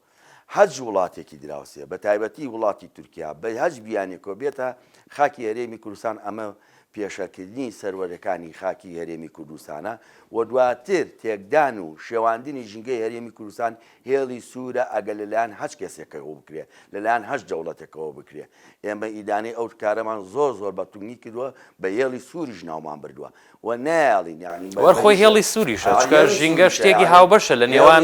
هەچ وڵاتێکی دراوسێ بە تایبەتی وڵاتی تورکیا بە هەچ بیانێکەوە بێتە خاکی هەرێمی کوردستان ئەمە پێشەکردنی سەروەرەکانی خاکی هەرێمی کوردستانە و دواتر تێکدان و شێواندنی ژینگەی هەرێمی کوردستان هێڵی سوورە ئەگەر لەلایەن هەچ کەسێکەوە بکرێ لەلایەن هەچ دەوڵەتێکەوە بکرێ ئێمە ئیدانەی ئەو کارەمان زۆر زۆر بە توندی کردووە بە هێڵی سووریش ناومان بردووە و نایەڵین یانی وەر خۆی هێڵی سووریشە چونکە ژینگە شتێکی هاوبەشە لە نێوان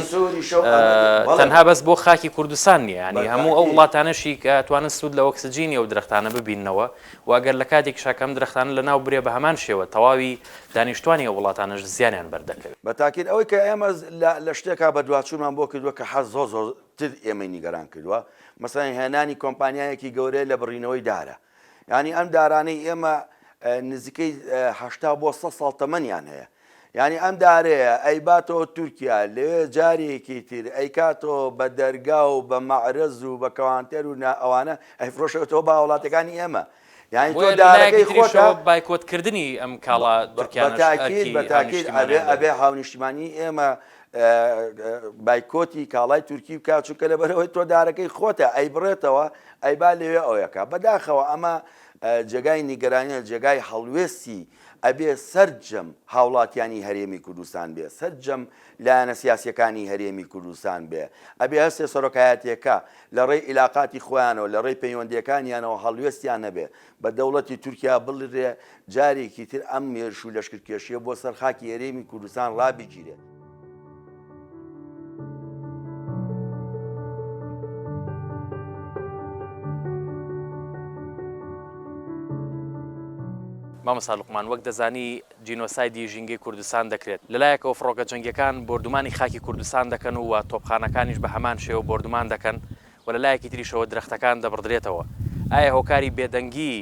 تەنها بەس بۆ خاکی کوردستان نییە ینی هەموو ئەو وڵاتانەشی کە توانن سوود لە ئۆکسجینی ئەو درەختانە ببیننەوە و ئەگەر لە کاتێکیشا کە ئەم درەختانە لەناو برێ بە هەمان شێوە تەواوی دانیشتوانی ئەو وڵاتانەش زیانیان بەردەکەوێت. بە تاکید ئەوەی کە ئێمە لە شتێکا بەدواچوونمان بۆ کردووە کە حەز زۆر زۆر تر ئێمەی نیگەران کردووە مەسەلەن هێنانی کۆمپانیایەکی گەورەیە لە بڕینەوەی دارە یانی ئەم دارانەی ئێمە نزیکەی هەشتا بۆ سە ساڵ تەمەنیان هەیە یانی ئەم دارەیە ئەیباتەوە تورکیا لەوێ جارێکی تر ئەیکاتەوە بە دەرگا و بە مەعرەز و بە کەوانتەر و ئەوانە ئەیفرۆشێتەوە بە هاوڵاتەکانی ئێمە یانی تۆ دارەکەی خۆتە بایکۆتکردنی ئەم کاڵا تورکیانەش ئەرکی بە تاکید ئەبێ ئەبێ هاونیشتیمانی ئێمە بایکۆتی کاڵای تورکی بکات چونکە لەبەرەوەی تۆ دارەکەی خۆتە ئەیبڕێتەوە ئەیبا لەوێ ئەوەکە بەداخەوە ئەمە جێگای نیگەرانیە جێگای هەڵوێستی ئەبێ سەرجەم هاوڵاتیانی هەرێمی کوردستان بێ سەرجەم لایەنە سیاسیەکانی هەرێمی کوردستان بێ ئەبێ هەستێ سەرۆکایەتیەکە لە ڕێی ئیلاقاتی خۆیانەوە لە ڕێی پەیوەندیەکانیانەوە هەڵوێستیان هەبێ بە دەوڵەتی تورکیا بڵرێ جارێکی تر ئەم هێرش و لەشکرکێشیە بۆ سەر خاکی هەرێمی کوردستان ڕابگیرێ. مامۆستا لوقمان وەک دەزانی جینۆسایدی ژینگەی کوردستان دەکرێت، لەلایەکەوە فڕۆکە جەنگیەکان بۆردومانی خاکی کوردستان دەکەن و تۆپخانەکانیش بە هەمان شێوە بۆردومان دەکەن و لەلایەکی تریشەوە درەختەکان دەبڕدرێتەوە، ئایا هۆکاری بێدەنگی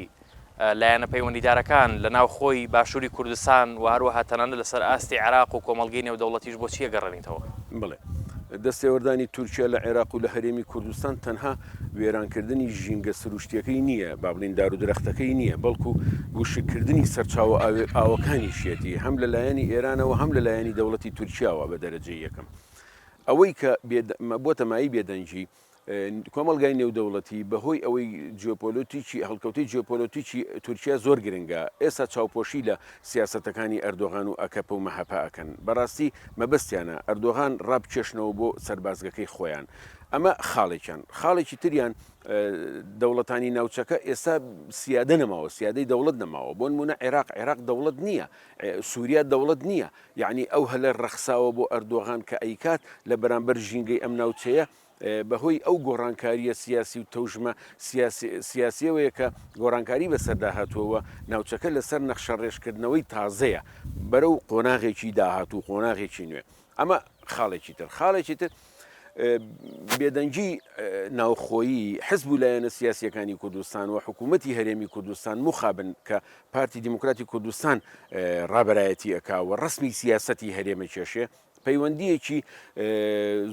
لایەنە پەیوەندیدارەکان لە ناوخۆی باشووری کوردستان و هەروەها تەنانەت لەسەر ئاستی عێراق و کۆمەڵگەی نێودەوڵەتیش بۆ چییە گەڕێنیتەوە؟ بەڵێ. دەستێوەردانی تورکیا لە عێراق و لە هەرێمی کوردستان تەنها وێرانکردنی ژینگە سروشتییەکەی نییە، با بڵێین دار و درەختەکەی نییە، بەڵکو وشککردنی سەرچاوە ئاوەکانیشیەتی، هەم لە لایەنی ئێرانەوە هەم لە لایەنی دەوڵەتی تورکیاوە بە دەرەجەی یەکەم. ئەوەی کە بۆتە مایەی بێدەنگی، کۆمەڵگای نێودەوڵەتی بەهۆی ئەوەی جیۆپۆلۆتیکی هەڵکەوتەی جیۆپۆلۆتیکی تورکیا زۆر گرنگە ئێستا چاوپۆشی لە سیاسەتەکانی ئەردۆغان و ئەکەپە و مەهەپە ئەکەن بەڕاستی مەبەستیانە ئەردۆغان ڕابکێشنەوە بۆ سەربازگەکەی خۆیان ئەمە خاڵێکیان خاڵێکی تریان دەوڵەتانی ناوچەکە ئێستا سیادە نەماوە سیادەی دەوڵەت نەماوە بۆ نمونە عێراق عێراق دەوڵەت نییە سووریا دەوڵەت نییە یعنی ئەو هەلە ڕەخساوە بۆ ئەردۆغان کە ئەیکات لە بەرامبەر ژینگەی ئەم ناوچەیە بەهۆی ئەو گۆڕانکارییە سیاسی و تەوژمە سیاسییەوەیە کە گۆڕانکاری بەسەردا هاتووە و ناوچەکە لەسەر نەخشەڕێژکردنەوەی تازەیە بەرەو قۆناغێکی داهاتوو، قۆناغێکی نوێ. ئەمە خاڵێکی تر. خاڵێکی تر بێدەنگی ناوخۆیی حزب و لایەنە سیاسییەکانی کوردستان و حکوومەتی هەرێمی کوردستان مخابن کە پارتی دیموکراتی کوردستان ڕابەرایەتی ئەکا و ڕەسمی سیاسەتی هەرێمە کێشێ، پەیوەندییەکی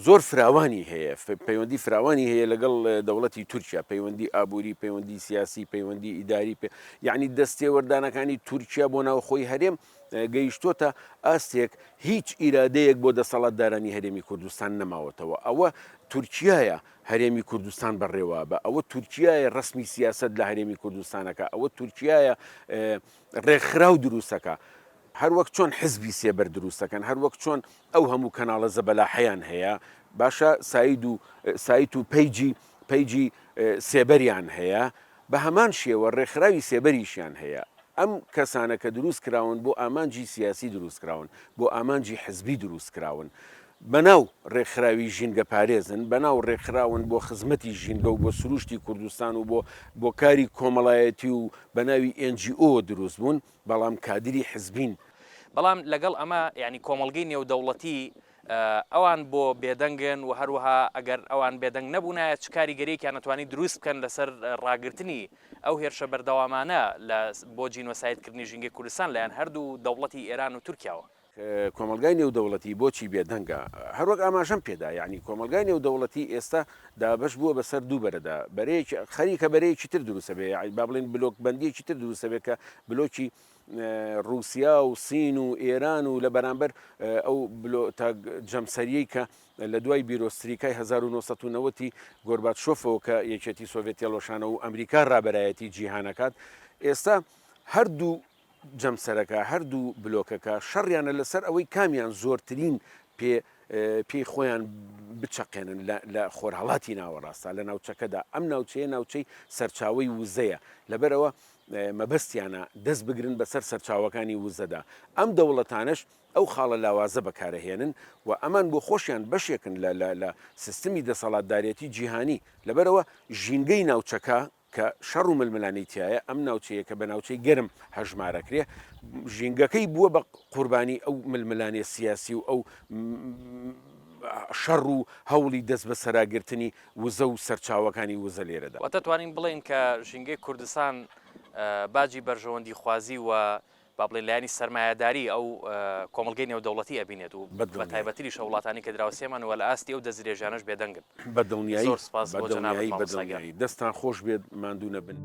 زۆر فراوانی هەیە، پەیوەندی فراوانی هەیە لەگەڵ دەوڵەتی تورکیا، پەیوەندی ئابووری، پەیوەندی سیاسی، پەیوەندی ئیداری، یعنی دەستێوەردانەکانی تورکیا بۆ ناوخۆی هەرێم گەیشتۆتە ئاستێک هیچ ئیرادەیەک بۆ دەسەڵاتدارانی هەرێمی کوردستان نەماوەتەوە. ئەوە تورکیایە هەرێمی کوردستان بەڕێوە بە، ئەوە تورکیایە ڕەسمی سیاسەت لە هەرێمی کوردستانەکە، ئەوە تورکیایە ڕێکخراو دروستەکە. هەر وەک چۆن حزبی سێبەر دروست دەکەن، هەر وەک چۆن ئەو هەموو کەناڵە زەبەلاحەیان هەیە، باشە ساید و سایت و پەیجی پەیجی سێبەریان هەیە، بە هەمان شێوە ڕێکخراوی سێبەریشیان هەیە. ئەم کەسانە کە دروست کراون بۆ ئامانجی سیاسی دروست کراون، بۆ ئامانجی حزبی دروست کراون. بەناو ڕێکخراوی ژینگەپارێزن، بەناو ڕێکخراون بۆ خزمەتی ژینگە و بۆ سروشتی کوردستان و بۆ بۆ کاری کۆمەڵایەتی و بە ناوی NGO دروست بوون، بەڵام کادری حزبین. بەڵام لەگەڵ ئەمە یانی کۆمەڵگەی نێودەوڵەتی ئەوان بۆ بێدەنگن و هەروەها ئەگەر ئەوان بێدەنگ نەبوونایە چ کاریگەریەکیان ئەتوانی دروست بکەن لەسەر ڕاگرتنی ئەو هێرشە بەردەوامانە لە بۆ جینۆساید کردنی ژینگەی کوردستان لایەن هەردوو دەوڵەتی ئێران و تورکیاوە؟ کۆمەڵگای نێودەوڵەتی بۆچی بێدەنگە؟ هەروەک ئاماژەم پێدا یانی کۆمەڵگای نێودەوڵەتی ئێستا دابەش بووە بەسەر دوو بەرەدا، بەرەیەکی خەریکە بەرەیەکی تر دروست ئەبێ با بڵێین بلۆک بەندییەکی تر دروست ئەبێ کە بلۆکی ڕووسیا و سین و ئێران و لە بەرامبەر ئەو بلۆ تاک جەمسەریەی کە لە دوای بیرۆستریکای 1990 ی گۆرباتشۆفەوە کە یەکێتی سۆڤێت تێڵۆشانەوە و ئەمریکا ڕابەرایەتی جیهانەکات ئێستا هەردوو جەمسەرەکە، هەردوو بلۆکەکە شەڕیانە لەسەر ئەوەی کامیان زۆرترین پێ پێی خۆیان بچەقێنن لە لە خۆرهەڵاتی ناوەڕاستدا لە ناوچەکەدا، ئەم ناوچەیە ناوچەی سەرچاوەی وزەیە، لەبەرئەوە مەبەستیانە دەست بگرن بەسەر سەرچاوەکانی وزەدا، ئەم دەوڵەتانەش ئەو خاڵە لاوازە بەکارەهێنن و ئەمان بۆ خۆشیان بەشێکن لە لە لە سیستمی دەسەڵاتدارێتی جیهانی، لەبەرئەوە ژینگەی ناوچەکە کە شەڕ و ململانێی تیایە، ئەم ناوچەیە کە بە ناوچەی گەرم هەژمارەکرێ، ژینگەکەی بووە بە قوربانی ئەو ململانێ سیاسی و ئەو شەڕ و هەوڵی دەستبەسەراگرتنی وزە و سەرچاوەکانی وزە لێرەدا. واتە توانین بڵێین کە ژینگەی کوردستان باجی بەرژەوەندیخوازی و با بڵێین لایەنی سەرمایەداری ئەو کۆمەڵگەی نێودەوڵەتی ئەبینێت و بە تایبەتریش ئەو وڵاتانی کە دراوسێمان و لە ئاستی ئەو دەستدرێژیانەش بێدەنگن. بە دڵنیایی زۆر سپاس بە بۆ جەنابت دڵنیایی بە مامۆستا گیان. دڵنیایی دەستتان خۆش بێت ماندوو نەبن.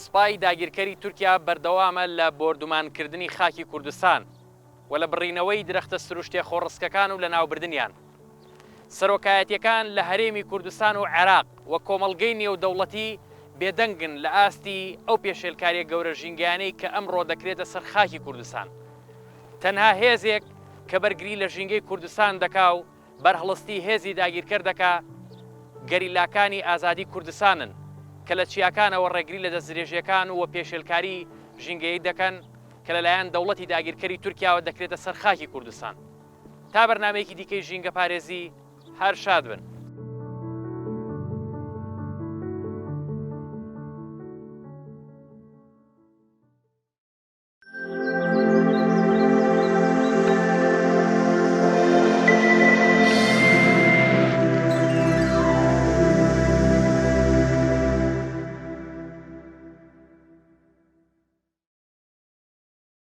سوپای داگیرکەری تورکیا بەردەوامە لە بۆردومانکردنی خاکی کوردستان و لە بڕینەوەی درەختە سروشتیە خۆڕسکەکان و لەناوبردنیان. سەرۆکایەتیەکان لە هەرێمی کوردستان و عێراق و کۆمەڵگەی نێودەوڵەتی بێدەنگن لە ئاستی ئەو پێشێلکاریە گەورە ژینگەیانەی کە ئەمڕۆ دەکرێتە سەر خاکی کوردستان. تەنها هێزێک کە بەرگری لە ژینگەی کوردستان دەکا و بەرهەڵستی هێزی داگیرکەر دەکا گەریلاکانی ئازادی کوردستانن کە لە چیاکانەوە ڕێگری لە دەستدرێژیەکان و پێشێلکاری ژینگەیی دەکەن کە لەلایەن دەوڵەتی داگیرکەری تورکیاوە دەکرێتە سەر خاکی کوردستان. تا بەرنامەیەکی دیکەی ژینگەپارێزی هەر شاد بن.